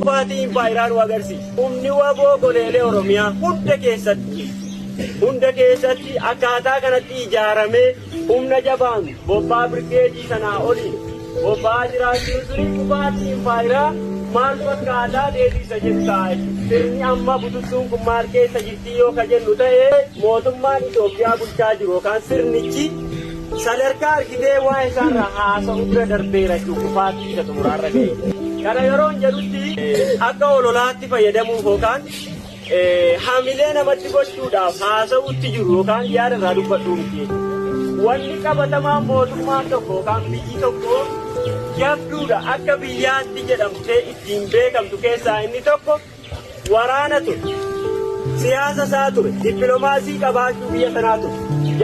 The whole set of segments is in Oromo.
Kufaatii impaayiraa nu agarsiisa. Humni waboo goleelee Oromiyaa hunda keessatti hunda keessatti akkaataa kanatti ijaaramee humna jabaan bobbaa birgeedii sanaa oliin bobba'aa jiraachuun suni kufaatii impaayiraa maal fakkaataa deebiisa jedhu ta'a jechuudha. Sirni amma bututtuun kun maal keessa jirtii yoo ka jennu ta'e mootummaan Itoophiyaa bulchaa jiru yookaan sirnichi sadarkaa argitee waa'ee isaarraa haasa'uu bira darbeera jechuudha kufaatii isa xumuraarra ga'e. Kana yeroon jedhutti akka ololaatti fayyadamuuf yookaan hamilee namatti gochuudhaaf haasa'utti jiru yookaan yaada irraa dubbadhuu miti jechuudha. Wanni qabatamaan mootummaan tokko yookaan biyyi tokko jabduudha akka biyyaatti jedhamtee ittiin beekamtu keessaa inni tokko waraana ture. Siyaasa isaa ture. Dippiloomaasii qabaachuu biyya sanaa ture.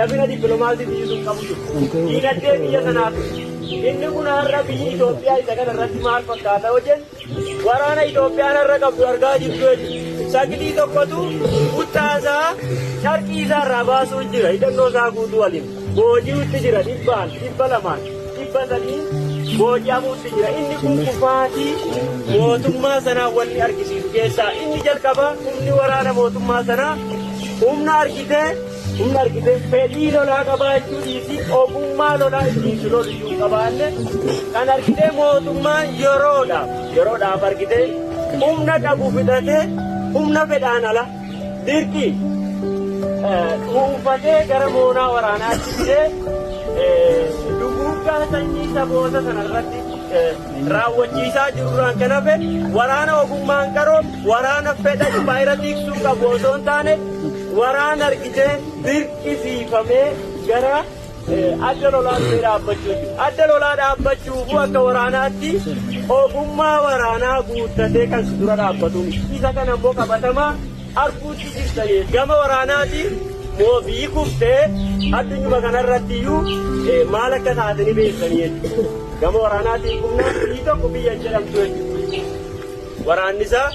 Jabina dippiloomaasii biyyi sun qabu ture. Diinagdee biyya sanaa ture. Inni kun har'a biyyi Itoophiyaa isa kana irratti maal fakkaata yoo jennu waraana Itoophiyaan har'a qabdu argaa jirtu jechuudha. Saglii tokkotu kuttaa isaa carqii isaa irraa baasuu jira. Hidhannoo isaa guutuu waliin. Booji'utti jira dhibbaan, 200n, 300n booji'amuutti jira. Inni kun kufaatii mootummaa sanaa wanni argisiisu keessaa inni jalqabaa humni waraana mootummaa sanaa humna argitee humna argitee fedhii lolaa qabaachuu dhiisii ogummaa lolaa ittiin si lolu iyyuu hin qabaanne kan argitee mootummaan yeroodhaaf yeroodhaaf argitee humna qabu fixatee humna fedhaan ala dirqii dhuunfatee gara moonaa waraanaatti fidee duguuggaa sanyii saboota sana irratti raawwachiisaa jirurraan kan hafe waraana ogummaan qaroo waraana fedha impaayera tiksuu qabu osoo hin taane waraana argitee dirqisiifamee gara adda lolaa dhufee dhaabbachuu jechuudha. Adda lolaa dhaabbachuufuu akka waraanaatti ogummaa waraanaa guuttatee kan si dura dhaabbatu miti. Isa kana immoo qabatamaa arguutti jirta. Gama waraanaatiin moo biyyi kuftee addunyuma kanarratti iyyuu maal akka taate ni beektanii jechuudha. Gama waraanaatiin kufnaan biyyi tokko biyya hin jedhamtu jechuudha. Waraanni isaa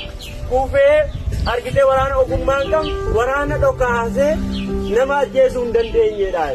kufee argitee waraana ogummaa hin qabne waraana dhokaasee nama ajjeesuu hin dandeenyedha.